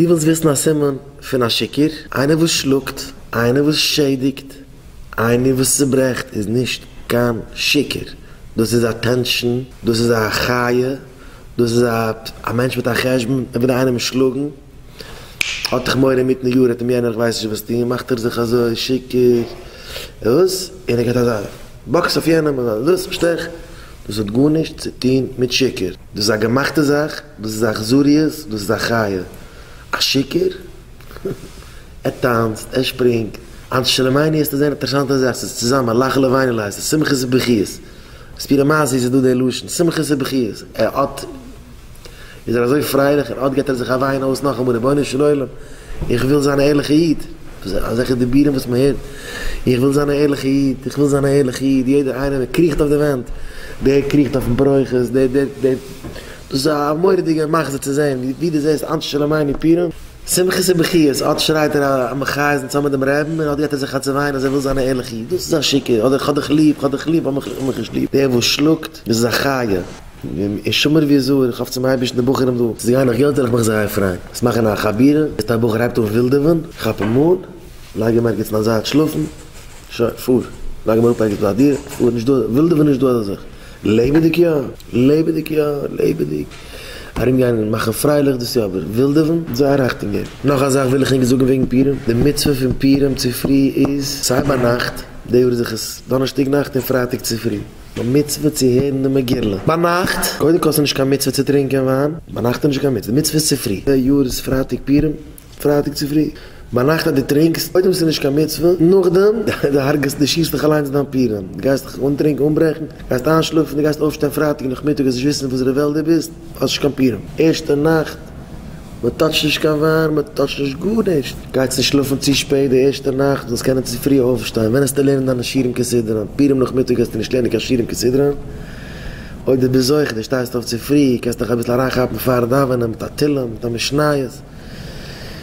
דו ווילסט וויסן א סימן פון א שיכור? איינער וואס שלאגט, איינער וואס שעדיגט, איינער וואס צוברעכט איז נישט קיין שיכור. דאס איז attention, דאס איז א חיה, דאס איז א א מענטש מיט א חשבון, ער וויל איינעם שלאגן, האט דאך מורא אינמיטן יאר וועט אים יענער כ'ווייס נישט וואס טון, מאכט ער זיך אזוי שיכור, וואס? און ער געבט אזא באקס אויף יענעם, אזא דאס, שטעך, דאס האט גארנישט צו טון מיט שיכור, דאס איז א געמאכטע זאך, דאס איז אכזריות, דאס איז א חיה, א שיכור? ער טאנצט, ער שפרינגט, אנשי שלומינו וועסטו זען אינטערעסאנטע זאך, ס'איז צוזאמען, לך לביני ליה, ס'איז שמחות ובכיות, ספירה מעשיות איז דא די לשון, שמחות ובכיות, ער האט, איז ער אזוי פרייליך, און אט געט ער זיך א וויין אויס נאכאמאל, רבונו של עולם, איך וויל זיין א ערליכע איד, אזעלכע דיבורים וואס מען הערט, איך וויל זיין א ערליכע איד, איך וויל זיין א ערליכע איד, יעדער איינער, מען קריכט אויף די ווענט, דער קריכט אויפן פרוכת, דער, דער, דער, דאס איז א מורא'דיגע מחזה צו זען, ווי דו זעסט אנשי שלומינו פורים, שמחות ובכיות, אט שרייט ער א מחאה איז אונז מיט דעם רעבן, און אט געט ער זיך א צעוויין אז ער וויל זיין א ערליכע איד, דאס איז א שיכור, אדער כ'האב דיך ליב, כ'האב דיך ליב, האב מיך נישט ליב, דער וואס שלאגט, דאס איז א חיה. און שמור ויזהר, איך האף צום אייבערשטן די בחורים דא, זיי גייען נאך געלט וועל איך מיך זייער פרייען, עס מאכן א חבורה, זעסט א בחור הייבט אן ווילדעווען, כאפ אים אן, לייג אים ערגעץ אין א זייט שלאפן, שוין, פאר, לייג אים אראפ ערגעץ ביי א דירה, פאר, נישט דא, ווילדעווען נישט דא אזא זאך, לעבעדיג יא, לעבעדיג יא, לעבעדיג, ארום גיין און מאכן פרייליך דאס יא, אבער ווילדעווען, זייער אכטונג געבן. נאך א זאך וויל איך ענק זאגן וועגן פורים, די מצוה פון פורים צופרי איז סיי ביינאכט, די יאר איז זיך עס דאנערשטאג נאכט און פרייטאג צופרי, א מצוה צו הערן די מגילה ביינאכט, קודם כל ס'נישט קיין מצוה צו טרינקען וויין, ביינאכט איז נישט קיין מצוה, די מצוה איז צופרי, די יאר איז פרייטאג פורים, פרייטאג צופרי, ביינאכט אז דו טרינקסט, קודם ס'איז נישט קיין מצוה, נאכדעם דו הרג'סט, דו שיסט דיך אליינס דיין פורים, דו גייסט דיך אנטרינקען, אנברעכן, גייסט איינשלאפן, דו גייסט אויפשטיין פרייטאג נאכמיטאג וועסט נישט וויסן וואס די וועלט דו ביסט, האסט נישט קיין פורים, ערשטע נאכט. מען טאטשט נישט קיין וויין, מען טאטשט נישט גארנישט, גייטס נישט שלאפן צו שפעט די ערשטע נאכט, זאלסט קענען צופרי אויפשטיין, ווען העסטו לערנען דיינע שיעורים כסדרן? פורים נאכמיטאג העסטו נישט לערנען קיין שיעורים כסדרן, אויב דו ביסט זוכה דו שטייסט אויף צופרי, קענסט דיך אביסל אריינכאפן פארן דאווענען מיט א תהלים, מיט א משניות.